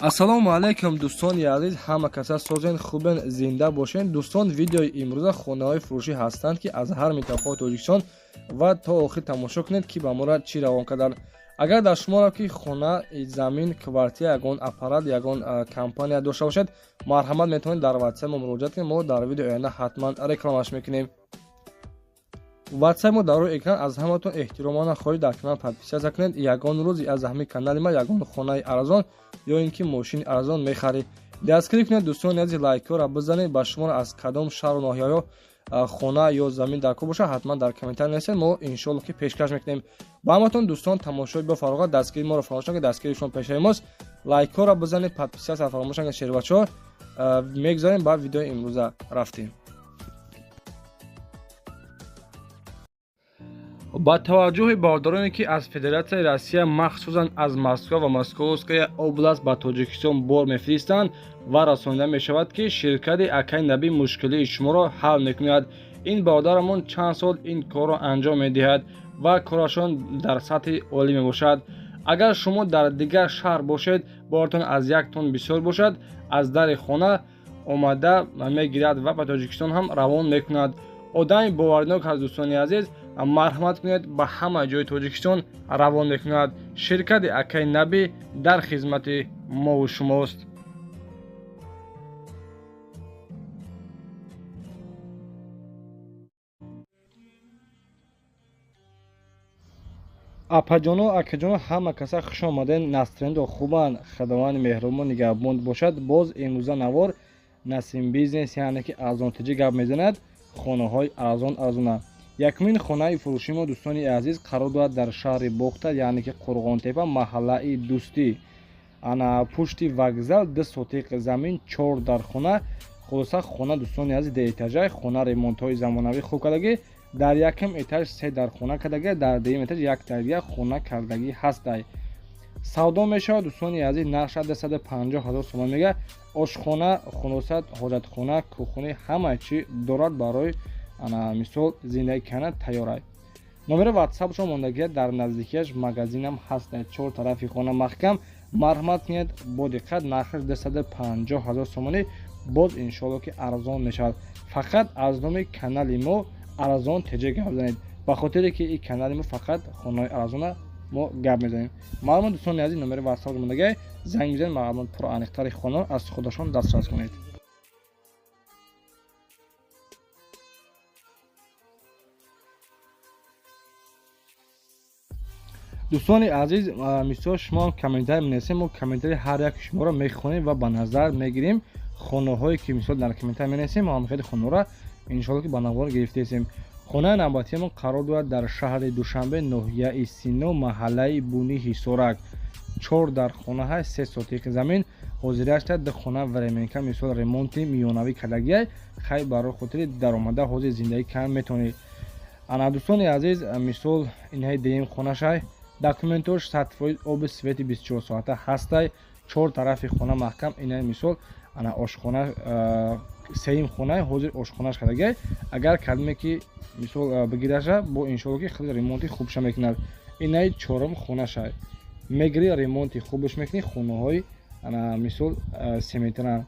Ассалому алайкум, дӯстони азиз, ҳама каса созен, хубен, зинда бошен. Дӯстон, видеои имрӯза хонаҳои фурӯшӣ ҳастанд, ки аз ҳар минтақаи Тоҷикистон, ва то охир тамошо кунед, ки ба мора чӣ равон карданд. Агар дар шуморо ки хона, замин, квартира, ягон аппарат, ягон компания дошта бошед, марҳамат, метавонед дар ватсап мо муроҷиат кунед. Мо дар видеои оянда ҳатман рекламаш мекунем. Ватсап мо дар рӯи экран. Аз ҳаматон эҳтиромона хоҳиш, дар канал подписаться кунед. Ягон рӯз аз ҳамин канали ма ягон хонаи арзон ё ин ки мошини арзон мехаред. Дастгирӣ кунед, дӯстони азиз, лайкҳоро бизанед. Ба шуморо аз кадом шаҳру ноҳияҳо хона ё замин дар кор бошад, ҳатман дар комментарий нависед, мо иншоалло ки пешкаш мекунем ба ҳаматон. Дӯстон, тамошои бо фароғат, дастгирии моро фаромӯш накунед, дастгирии шумо пешаи мост. Лайкҳоро бизанед, подписаться фаромӯш накунед. Шербачаҳо, мегузарем ба видеои имрӯза, рафтем. Ба таваҷҷӯҳи бародароне, ки аз Федератсияи Россия, махсусан аз Москва ва Московская область ба Тоҷикистон бор мефиристанд, ва расонида мешавад, ки ширкати Акай Набӣ мушкилии шуморо ҳал мекунад. Ин бародарамон чанд сол ин корро анҷом медиҳад ва корашон дар сатҳи олӣ мебошад. Агар шумо дар дигар шаҳр бошед, боратон аз як тонн бисёр бошад, аз дари хона омада мегирад ва ба Тоҷикистон ҳам равон мекунад. Одами боваринок аст, дӯстони азиз, марҳамат кунед, ба ҳама ҷои Тоҷикистон равон мекунад. Ширкати Акай Набӣ дар хизмати мову шумост. Апаҷоно, акаҷоно, ҳама каса хуш омаден. Настрендо хубанд, худованди меҳрубон нигаҳбон бошад. Боз имрӯза навор Насим Бизнес, яъне ки арзонтиҷӣ гап мезанад, хонаҳои арзон арзона. Якумин хонаи фурӯши мо, дӯстони азиз, қарор дорад дар шаҳри Бохта, яъне ки Қурғонтепа, маҳаллаи Дӯстӣ, ана пушти вокзал, 2 сотиқ замин, чор дар хона. Хулоса, хона, дӯстони азиз, дуэтажай хона, ремонтҳои замонавӣ хуб кардагӣ. Дар якум этаж се дар хона кардагӣ, дар дуюм этаж як тагия хона кардагӣ ҳастай. Савдо мешавад, дӯстони азиз, нархша 250 000 сомон мега. Ошхона, хулоса, ҳоҷатхона, кухни, ҳама чӣ дорад, барои ана мисол зиндагӣ кардан тайёрай. Номери ватсапшон мондагия. Дар наздикиаш магазинам ҳаст. Чор тарафи хона маҳкам. Марҳамат кунед бо диққат. Нархаш 250 000 сомонӣ, боз иншоалло ки арзон мешавад. Фақат аз номи канали мо арзон теҷа гап занед, ба хотире ки ин канали мо фақат хонаҳои арзона мо гап мезанем. Маълумот, дӯстони азиз, номери ватсап мондагия, занг бизанед, маълумот пурааниқтари хонаро аз худашон дастрас кунед. Дӯстони азиз, мисол шумо комментарий менависем, мо комментари ҳар як шуморо мехонем ва ба назар мегирем. Хонаҳое ки мисол дар комментарий менависем, мо ҳамхели хонаро иншоалло ки ба навор гирифтаесем. Хонаи навбатиамон қарор дорад дар шаҳри Душанбе, ноҳияи Сино, маҳаллаи Буни Ҳисорак. Чор дар хона ҳаст, 3 сотиқ замин. Ҳозирашта ду хона временка, мисол ремонти миёнавӣ кардагиай. Хай, барои хотири даромада ҳозир зиндагӣ кардан метавонед. Ана, дӯстони азиз, мисол инаи дуюм хонашай. Документош 100%, оби свети 24 соата ҳастай. Чор тарафи хона маҳкам. Инаи мисол ана ошхона, сеюм хонаи ҳозир ошхонаш кардагиай. Агар кадме ки мисол бигираша, бо иншоалло ки хеле ремонти хубша мекунад. Инаи чорум хонашай, мегири, ремонти хубаш мекунӣ. Хонаҳои ана мисол семетра,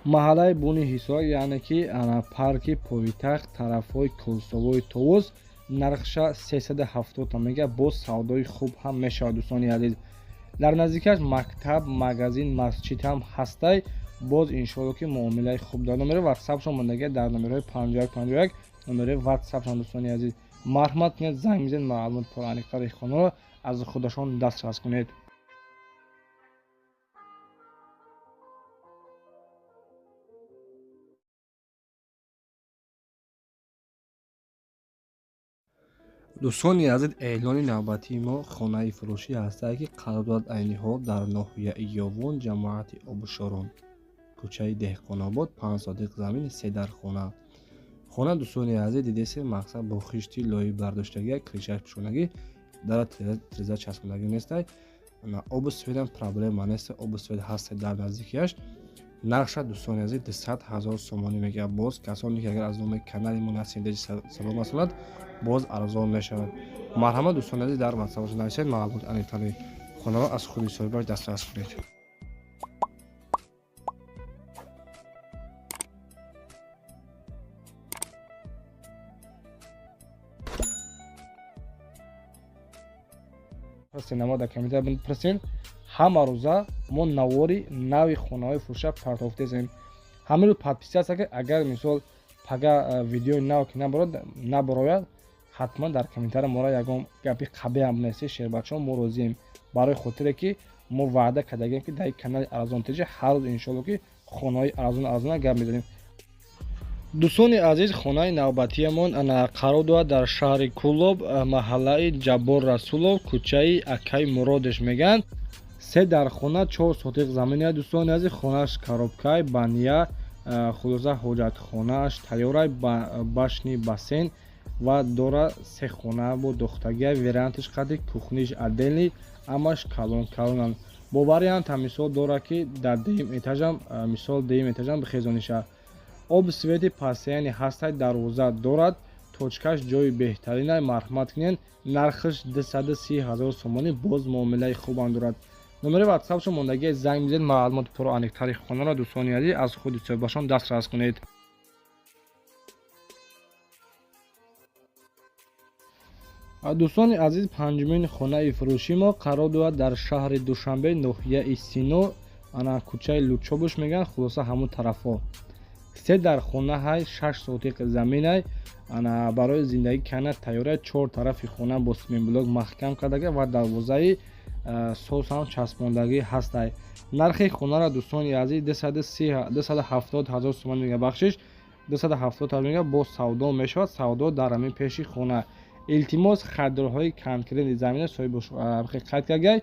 маҳаллаи Буни Ҳисор, яъне ки ана парки пойтахт, тарафҳои Кӯлсовои Товуз. Нархша 370 мега, боз савдои хуб ҳам мешавад. Дӯстони азиз, дар наздикиаш мактаб, магазин, масҷид ҳам ҳастай. Боз иншоалло ки муомилаи хуб дорад. Номери ватсапшон мондагия дар номерҳои 51 51, номери ватсапшон. Дӯстони азиз, марҳамат кунед, занг мизанед, маълумот пурааниқтари хонаро аз худашон дастрас кунед. Дӯстони азиз, эълони навбатии мо хонаи фурӯшӣ ҳастае, ки қарор дорад айни ҳол дар ноҳияи Ёвон, ҷамоати Обушорон, кӯчаи Деҳқонобод, 5 сотиқ замин, се дар хона. Хона, дӯстони азиз, дидесем, мақсад бо хишти лои бардоштагия, крышаш пӯшонагӣ, дара тиреза часпондагӣ нестай. Обу светам проблема нест, обу свет ҳаста дар наздикиаш. Нархша, дӯстони азиз, 200 000 сомонӣ мегирад. Боз касоне ки агар аз номи канали мо Насим салом расонад, боз арзон мешавад. Марҳамат, дӯстони азиз, дар ватсапашон нависед, маълумоти аниқтари хонаро аз худи соҳибаш дастрас кунед. пурсен, ама дар комментария пурсен. Ҳама рӯза мо навори нави хонаҳои фурӯша партофтесем. Ҳамин рӯз подписаться ки агар мисол пага видеои нав ки набарояд, ҳатман дар комментария мора ягон гапи қабеҳам бинависед, шербачаҳо, мо розием. Барои хотире ки мо ваъда кардагем, ки дар канали Арзон ТЖ ҳар рӯз иншоалло ки хонаҳои арзон арзона гап мезанем. Дӯстони азиз, хонаи навбатиямон қарор дорад дар шаҳри Кӯлоб, маҳаллаи Ҷаббор Расулов, кӯчаи Акаи Муродеш мегӯянд. Се дар хона, 4 сотиқ замине. Дӯстони азиз, хонааш коробкай, бания, хулоса ҳоҷатхонааш тайёрай, башни бассейн ва дора се хона бо дохтагия, верандаш қади, кухниш отдельный, амаш калон калонанд. Бо вариант ҳам мисол дора, ки дар дуюм этажам, мисол дуюм этажам бихезониша. Об свети постоянный ҳастай, дарвоза дорад, точкаш ҷои беҳтаринай, марҳамат кунед. Нархаш 230 ҳазор сомонӣ, боз муомилаи хубам дорад. Номери ватсапшо мондагия, занг бизанед, маълумоти пурра аниқтари хонаро, дӯстони азиз, аз худи соҳибашон дастрас кунед. Дӯстони азиз, панҷумин хонаи фурӯши мо қарор дорад дар шаҳри Душанбе, ноҳияи Сино, ана кӯчаи Лучобуш мегӯянд, хулоса ҳамун тарафҳо. Се дар хона ҳай, 6 сотиқ заминай, ана барои зиндагӣ кардан тайёрай. Чор тарафи хона бо симентблок маҳкам кардага ва дарвозаи сос ҳам часпондагӣ ҳастай. Нархи хонаро, дӯстони азиз, 270 ҳазор сомон мега, бахшиш, 270 ҳазор мега, бо савдо мешавад, савдо дар ҳамин пеши хона. Илтимос, харидорҳои конкретни замина соҳиб қайд кардагай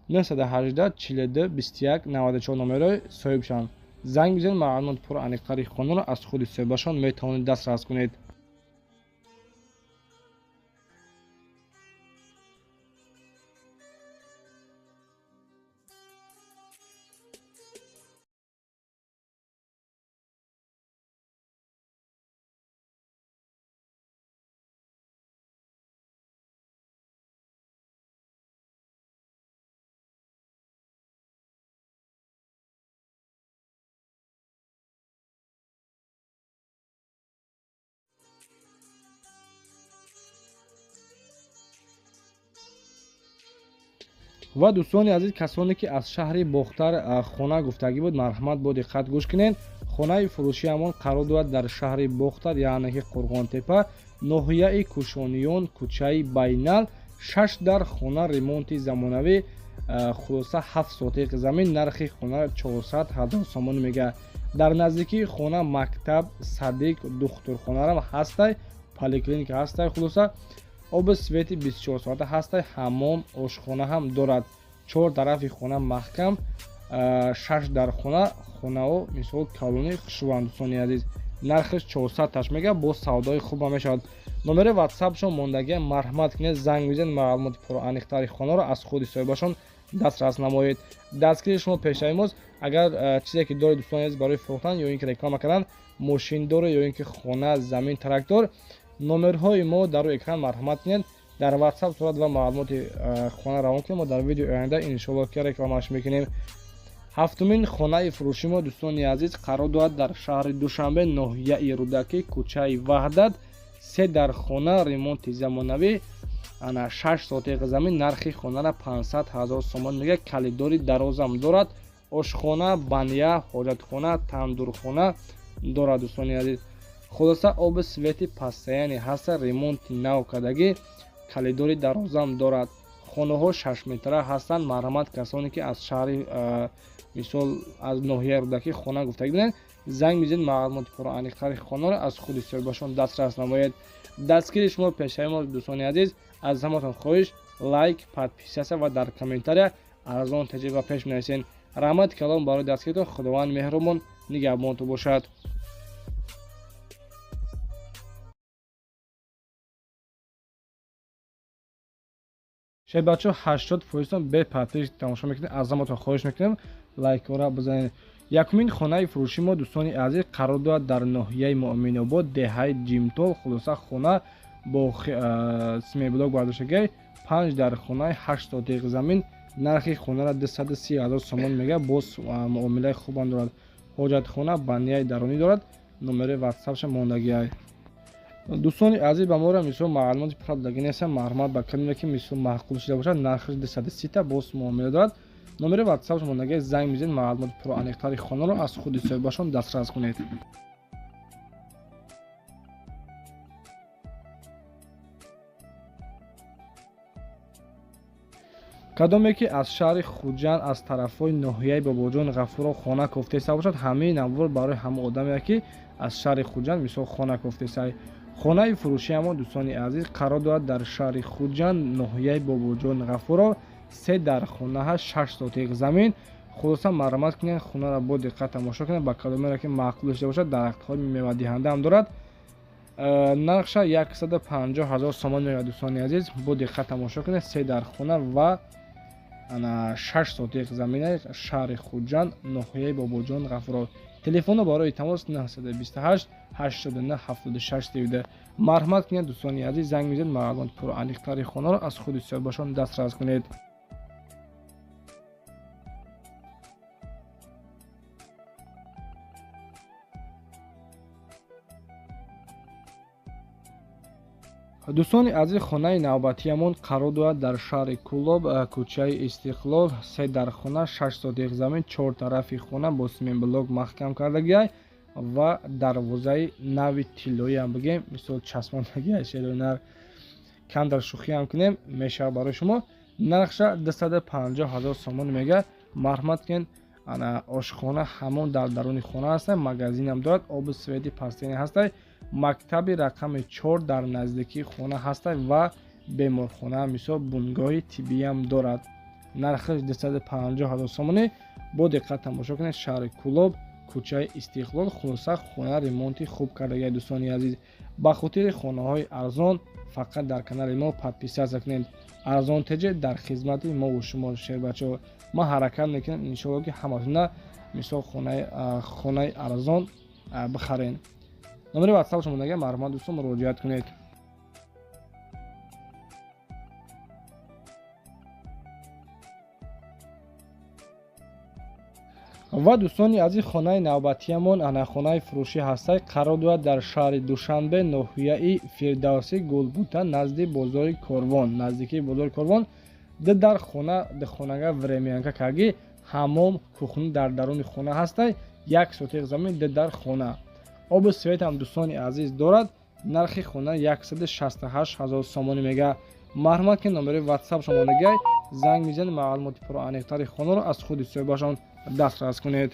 918 42 21 94 номерои соҳибшон. Занг бизанед, маълумот пурра аниқтари хонаро аз худи соҳибашон метавонед дастрас кунед. Ва дӯстони азиз, касоне ки аз шаҳри Бохтар хона гуфтагӣ буд, марҳамат, бо диққат гӯш кунед. Хонаи фурӯшиамон қарор дорад дар шаҳри Бохтар, яъне ки Қурғонтепа, ноҳияи Кӯшониён, кӯчаи Байнал, 6 дар хона, ремонти замонавӣ, хулоса 7 сотиқ замин, нархи хона 400 ҳазор сомон мега. Дар наздикии хона мактаб, садик, духтурхонарам ҳастай, поликлиника ҳастай, хулоса оби свети 24 соата ҳастай, ҳаммом, ошхона ҳам дорад. Чор тарафи хона маҳкам, 6 дар хона, хонао мисол калони хушрӯанд. Дӯстони азиз, нархаш 400 таш мега, боз савдои хуб ҳам мешавад. Номери ватсапшон мондагия, марҳамат кунед, занг бизанед, маълумоти пурра аниқтари хонаро аз худи соҳибашон дастрас намоед. Дастгири шумо пешаи мост. Агар чизе ки доред, дӯстони азиз, барои фурӯхтан ё ин ки реклама кардан, мошин доред ё ин ки хона, замин, трактор, номерҳои мо дар рӯи экран, марҳамат кунед, дар ватсап сурат ва маълумоти хона равон кунед, мо дар видеои оянда иншоалло ки рекламаш мекунем. Ҳафтумин хонаи фурӯши мо, дӯстони азиз, қарор дорад дар шаҳри Душанбе, ноҳияи Рӯдакӣ, кӯчаи Ваҳдат, се дар хона, ремонти замонавӣ, ана 6 сотиқ замин, нархи хонара 500 ҳазор сомон мега, калидори дарозам дорад, ошхона, бания, ҳоҷатхона, тандурхона дорад. Дӯстони азиз, хулоса оби свети постоянный ҳаста, ремонти нав кардагӣ, калидори дарозам дорад. Хонаҳо 6 метра ҳастанд. Марҳамат, касоне ки аз шаҳри, мисол аз ноҳияи Рӯдакӣ хона гуфтагӣ буданд, занг бизанед, маълумоти пурра аниқтари хонаро аз худи соҳибашон дастрас намоед. Дастгири шумо пешаи мо, дӯстони азиз, аз ҳаматон хоҳиш, лайк, подписаться ва дар комментария Арзон ТЖ ба пеш менависед. Раҳмати калом барои дастгиритон, Худованд меҳрубон нигаҳбонтон бошад. Шербачо, 80 фоизтон бе подпис тамошо мекунед, аз ҳаматон хоҳиш мекунем, лайкҳоро бизанед. Якумин хонаи фурӯши мо, дӯстони азиз, қарор дорад дар ноҳияи Муъминобод, деҳаи Ҷимтол, хулоса хона бо симентблок бардоштагиай, 5 дар хонаи, 8 сотиқ замин, нархи хонара 230 ҳазор сомон мега, боз муомилаи хубам дорад. Ҳоҷатхона, банияи дарунӣ дорад, номери ватсапша мондагиай. Дӯстони азиз, ба моро мисол маълумоти пурра додагӣ нестам. Марҳамат ба кадоме ки мисол маъқул шуда бошад, нархаш 230 та боз муомила дорад. Номери ватсапш мондагӣ, занг мезанед, маълумоти пурра аниқтари хонаро аз худи соҳибашон дастрас кунед. Кадоме ки аз шаҳри Хуҷанд, аз тарафҳои ноҳияи Бобоҷон Ғафуров хона кофтеста бошад, ҳамаи навор барои ҳама одаме ки аз шаҳри Хуҷанд мисол хона кофтеста. Хонаи фурӯшиамо, дӯстони азиз, қарор дорад дар шаҳри Хуҷанд, ноҳияи Бобоҷон Ғафуров, се дар хонаҳа, 6 сотиқ замин. Хулоса, марҳамат кунед, хонаро бо диққат тамошо кунед. Ба кадомеро ки маъқул дошта бошад, дарахтҳои мевадиҳанда ҳам дорад. Нархша 150 ҳазор сомон меояд. Дӯстони азиз, бо диққат тамошо кунед. Се дар хона ва 6 сотиқ замина, шаҳри Хуҷанд, ноҳияи Бобоҷон Ғафуров. Телефоно барои тамос 928 89 76 32. Марҳамат кунед, дӯстони азиз, занг мезанед, маълумоти пурра хонаро аз худи соҳибашон дастрас кунед. Дӯстони азиз, хонаи навбатиямон қарор дорад дар шаҳри Кӯлоб, кӯчаи Истиқлол, се дар хона, 6 сотиқ замин, чор тарафи хона бо симентблок маҳкам кардагиай ва дарвозаи нави тиллоиам бигем, мисол часпондагиай шерӯнар. Камдар шӯхиам кунем, мешавад барои шумо. Нархша 250 ҳазор сомон мега. Марҳамат кунед. Ана ошхона ҳамон дар даруни хона ҳаста, магазинам дорад, оби свети пастени ҳастай, мактаби рақами 4 дар наздикии хона ҳастай ва беморхона, мисол бунгоҳи тиббиям дорад. Нархаш 250 ҳазор сомонӣ. Бо диққат тамошо кунед. Шаҳри Кӯлоб, кӯчаи Истиқлол. Хулоса, хона ремонти хуб кардагиай. Дӯстони азиз, ба хотири хонаҳои арзон фақат дар канали мо подписаться кунед. Арзон теҷе дар хизмати мову шумо, шербачаҳо. Ман ҳаракат мекунам, иншоалло, ки ҳаматона мисол хонаи арзон бихарен. Номери ватсап шумо нага, марҳамат, дӯстон, муроҷиат кунед. Ва дӯстони азиз, хонаи навбатиямон ана хонаи фурӯшӣ ҳастай, қарор дорад дар шаҳри Душанбе, ноҳияи Фирдавсӣ, Гулбута, назди бозори Корвон, наздикии бозори Корвон. Ду дар хона, хонага времянка карги, ҳаммом, кухня дар даруни хона ҳастай, 1 сотиқ замин, ду дар хона, обу светам, дӯстони азиз, дорад. Нархи хона 168 ҳазор сомонӣ мега. Марҳамат ки номери ватсап шумо нагай, занг мезанед, маълумоти пурра хонаро аз худи соҳибашон дастрас кунед.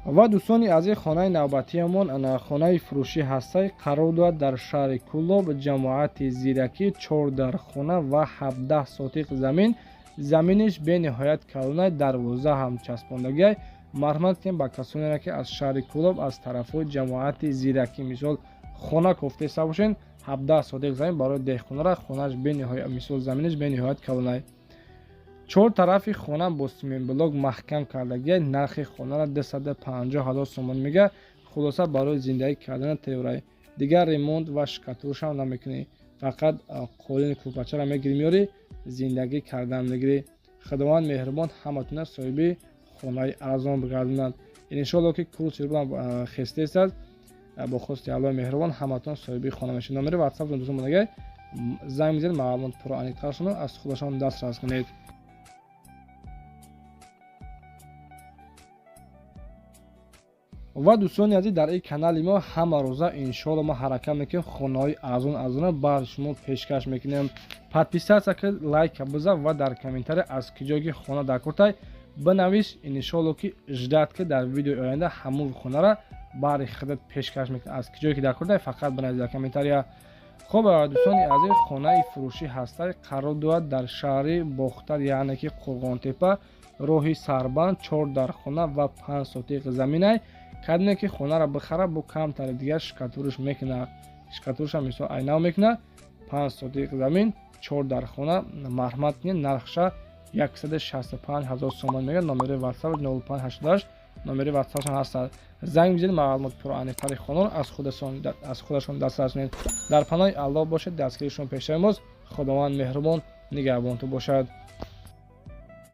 Ва дӯстони азиз, хонаи навбатиямон ана хонаи фурӯшӣ ҳастай, қарор дорад дар шаҳри Кӯлоб, ҷамоати Зиракӣ, чор дар хона ва 17 сотиқ замин. Заминиш бениҳоят калонай, дарвоза ҳам часпондагиай. Марҳамат кунем ба касонеро ки аз шаҳри Кӯлоб, аз тарафҳои ҷамоати Зиракӣ мисол хона кофтеста бошен, 17 сотиқ замин барои деҳқонара. Хонааш бениҳоят, мисол заминиш бениҳоят калонай, чор тарафи хона бо симентблок маҳкам кардагиай. Нархи хонаро 250 ҳазор сомон мега. Хулоса, барои зиндагӣ кардана тайёрай, дигар ремонт ва штукатуршам намекунӣ, фақат қолини кӯрпачаро мегирӣ, меёрӣ, зиндагӣ кардан мегирӣ. Худованд меҳрубон ҳаматона соҳиби хонаи арзон бигардонад. Иншоалло, ки курси хестест, бо хости Аллоҳи меҳрубон ҳаматон соҳиби хона мешавед. Номери ватсап дӯстон монагай, занг мезанед, маълумот пурра аниқтаршуно аз худашон дастрас кунед. Ва дӯстони азиз, дар ин канали мо ҳама рӯза, иншоалло, мо ҳаракат мекунем, хонаҳои арзон арзона бар шумо пешкаш мекунем. Подписаться кунед, лайка биза ва дар комментария аз куҷое ки хона дар куртай бинавис. Иншоалло, ки ждать ки дар видеои оянда ҳамон хонара баҳри худат пешкаш мекунем. Аз куҷое ки дар куртай, фақат бинавис дар комментария. Хуб, дӯстони азиз, хонаи фурӯшӣ ҳастай, қарор дорад дар шаҳри Бохтар, яъне ки Қурғонтепа, роҳи Сарбанд, чор дар хона ва 5 сотиқ заминай. Кадме ки хонаро бихара, бо камтари дигар штукатурш мекуна, штукатурша мисол айнав мекуна. 5 сотиқ замин, чор дар хона, марҳамат кунед. Нархша 165 ҳазор сомон мега. Номери ватсап 0588, номери ватсапшон ҳастад, занг бизанед, маълумот пурра хонаро аз худашон дастрас кунед. Дар паноҳи Аллоҳ бошед, дастгиришон пешаи мост. Худованд меҳрубон нигаҳбонтон бошад.